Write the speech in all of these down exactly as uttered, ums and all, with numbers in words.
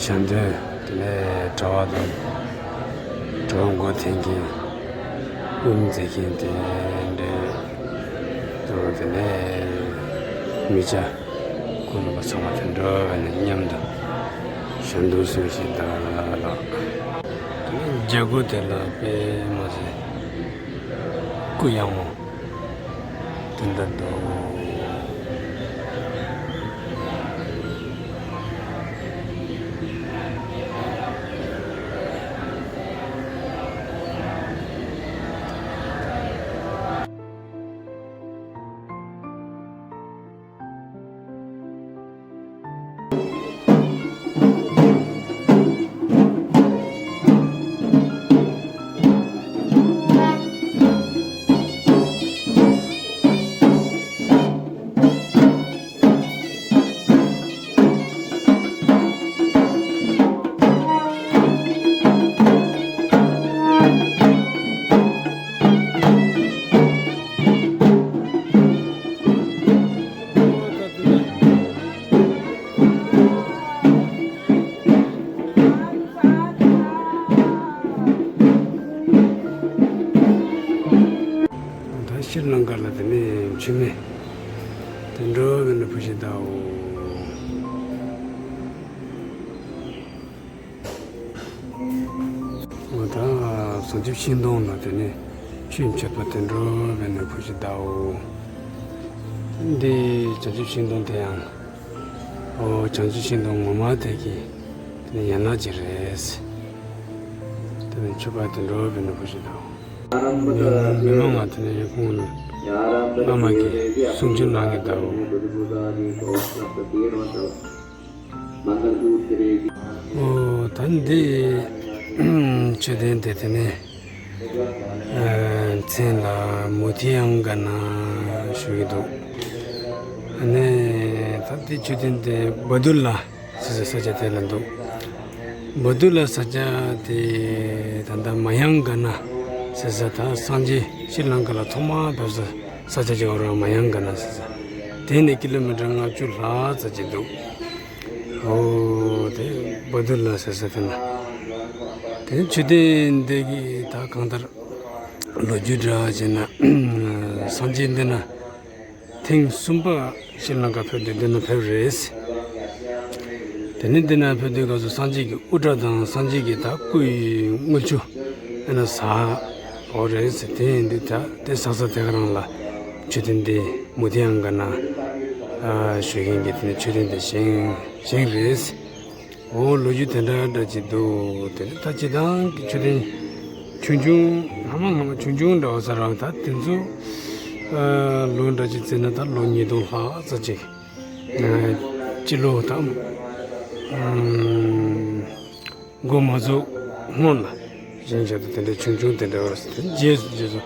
བྱ་འདུལ། དེ་ནས་གྲྭ་བ་དང་། གྲྭ་བ་འགོ་འཐེན་མཁན། དབུ་མཛད་མཁན་དེ་འདྲའི། དང་དེ་ནས་མི་སྐྱ། སྐུ་ལུས་པ་ཚང་མ་དེ་འདྲ་བས་ནས་མཉམ་དུ་བྱ་འདུལ་གསུང་བཞིན་གདའ་ལགས། དེ་ནས་རྒྱལ་སྒོ་དེ་ལ་དཔེ་མ་ཟད་སྐུ་ཡག་མོ་དེ་འདྲ་འདུག། ད་ཤྲི་ལངྐ་ལ་དེ་ནས་མཆོད་མེ་དེ་འགྲོ་བའི་ནུ་བུ་ཞིག་གདའོ། འོ་ད་བྱང་ཆུབ་ཤིང་སྡོང་ལ་དེ་ནས་ཆོས་མཆོད་པ་དེ་འགྲོ་བའི་ནུ་བུ་ཞིག་གདའོ། འདི་བྱང་ཆུབ་ཤིང་སྡོང་དེ་ཡང་། འོ་བྱང་ཆུབ་ཤིང་སྡོང་ངོ་མ་དེ་གི་དེ་ནས་ཡན་ལག་ཅིག་རེད། དེ་ནས་མཆོད་པ་དེ་འགྲོ་བའི་ནུ་བུ་ཞིག་གདའོ། མི་མང་ང་དེ་ནས་ཁོང་ལ་བླ་མ་གི་གསུང་ཆོས་གནང་གི་གདའོ། འོ་ད་འདི་མཆོད་རྟེན་དེ་དེ་ནས་མཚན་ལ་མུ་ཏི་ཡང་ག་ན་ཞུ་གི་འདུག། ཨ་ནི་ད་འདི་མཆོད་རྟེན་དེ་བ་དུ་ལ་ཟེར་ས་ས་ཆ་དེ་ལ་འདུག། བ་དུ་ལ་ས་ཆ་དེ་ད་ལྟ་མ་ཡང་ག་ན་ཟེར་ས། ད་སངས་རྒྱས་ཤྲི་ལངྐ་ལ་ཐོག་མར་ཕེབས་ས་ས་ཆ་ཅིག་ཡོད་རེད། མ་ཡང་ག་ན་ཟེར་ས། དེ་ནས་ཀི་ལོ་མི་ཊར་ལྔ་བཅུ་ལྷག་ཙམ་ཅིག་འདུག། འོ་དེ་བ་དུ་ལ་ཟེར་ས་དེ་ན། དེ་མཆོད་རྟེན་འདི་གི་ད་གང་ལྟར་ལོ་རྒྱུས་འདྲ་བྱས་ན། སངས་རྒྱས་འདི་ན་ཐེངས་གསུམ་པ་ཤྲི་ལངྐ་ཕེབས་དུས་འདི་ན་ཕེབས་རེད། དེ་ནས་འདི་ན་ཕེབས་དུས་སྐབས་སུ་སངས་རྒྱས་ཀྱི་དབུ་སྐྲ་དང་སངས་རྒྱས་ཀྱི་ད་སྐུ་ཡི་དངུལ་ཆུ་ཨ་ན་ཟ་འོ་རེད་ཟེར། དེ་ཡིན་དུས་ད་དེ་ཟ་ས་དེ་ག་རང་ལ་མཆོད་རྟེན་འདི་མུ་ཏི་ཡང་ག་ན་ཞུ་མཁན་གྱི་དེ་ནས་མཆོད་རྟེན་འདི་བཞེངས་བཞེངས་རེད། འོ་ལོ་རྒྱུས་དེ་འདྲ་འདྲ་ཅིག་འདུག། དེ་ནས་ད་སྤྱིར་བཏང་གི་མཆོད་རྟེན་ཆུང་ཆུང་སྔ་མ་སྔ་མ་ཆུང་ཆུང་འདྲ་བ་ས་རང་ད་དེ་ཚོ་ཨ་ལོ་འདྲ་ཅིག་བརྩིས་ན་ད་ལོ་ཉིས་སྟོང་ལྷག་ཙམ་ཅིག་ཨ་སྤྱི་ལོ་དང་ཨ་འགོ་མ་ཚུགས་སྔོན་ལ་བཞེངས་བཞག་ཏུ་དེ་འདྲ་ཆུང་ཆུང་དེ་འདྲ་བ་ས་དེ་རྗེས་སུ་རྗེས་སུ་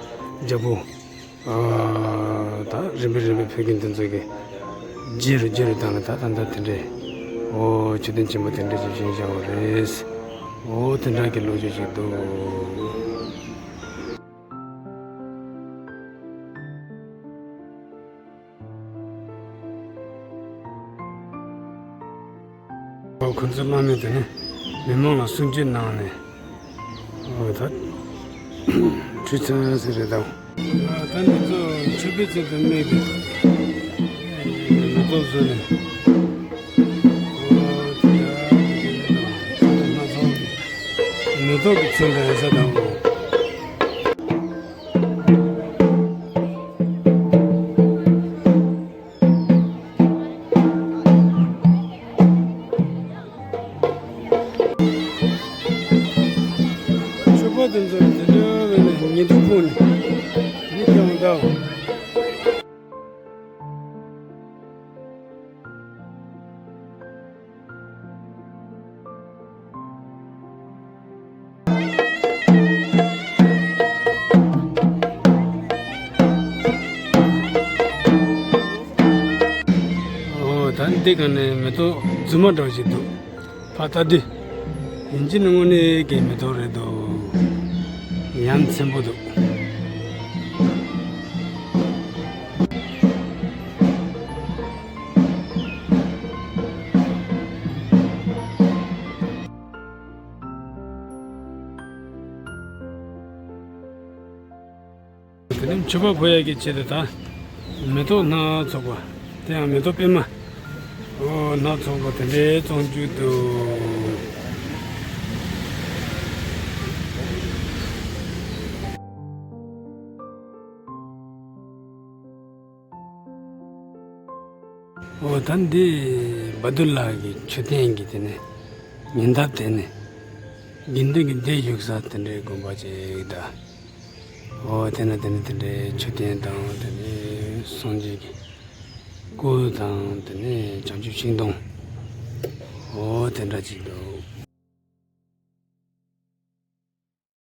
རྒྱལ་པོ། ཨ་ད་རིམ་པས་རིམ་པས་ཕེབས་མཁན་དེ་ཚོ་གི་རྗེ་རུ་རྗེ་རུ་བཏང་ནས་ད་ད་ལྟ་དེ་འདྲས། འོ་མཆོད་རྟེན་ཆེན་པོ་དེ་འདྲས་ཅིག་བཞེངས་བཞག་པ་རེད། འོ་དེ་འདྲ་གི་ལོ་རྒྱུས་ཅིག་འདུག། ཨོ་ཁོ་ཚོ་བླ་མས་དེ་ནས་མི་མང་ལ་གསུང་ཆོས་གནང་ནས། ཨོ་ད་ཁྲུས་ཚན་ཟེར་རེད་དམ། ད་འདི་ཚོ་མཆོད་པའི་ཚུལ་དུ་དམིགས་ཏེ་མེ་ཏོག་བཟོས་ནས། ཨོ་དེ་ཡང་སྣ་ཚོགས་ཀྱི་མེ་ཏོག་གི་ཚུལ་དུ་ཡོད་ས་དང་། མཆོད་པ་དེ་ཚོ་དེ་འདྲ་བས་ནས་ཉེ་དུ་ཕུག་ནས་མི་ཀྱང་འདའ། ཨོ་ད་འདི་ག་ནས་མེ་ཏོག་རྫུན་མ་འདྲ་བ་ཞིག་འདུག། ཕ་ད་འདི་ཡིན་གཅིག་ནི་དངོས་གནས་ཀྱི་མེ་ཏོག་རེད་འདུག། ཡ་མཚན་པོ་འདུག། མཆོད་པ་ཕུལ་ཡག་གི་ཆེད་དུ་ད་མེ་ཏོག་སྣ་ཚོགས་པ། དེ་ཡང་མེ་ཏོག་པད་མ། ཨོ་སྣ་ཚོགས་པ་དེ་འདྲའི་བཙོང་རྒྱུ་འདུག། ཨོ་ད་འདི་བ་དུར་ལགས་ཀྱི་མཆོད་རྟེན་གྱི་དེ་ནས་ཉེ་འདབས་དེ་ནས་དགེ་འདུན་གྱི་སྡེ་བཞུགས་ས་དེ་འདྲའི་དགོན་པ་ཅིག་ད། ཨོ་དེ་ན་དེ་ནས་དེ་འདྲའི་མཆོད་རྟེན་དང་དེ་ནས་སངས་རྒྱས་ཀྱི་སྐུ་དང་དེ་ནས་བྱང་ཆུབ་ཤིང་སྡོང་། ཨོ་དེ་འདྲ་ཅིག་འདུག།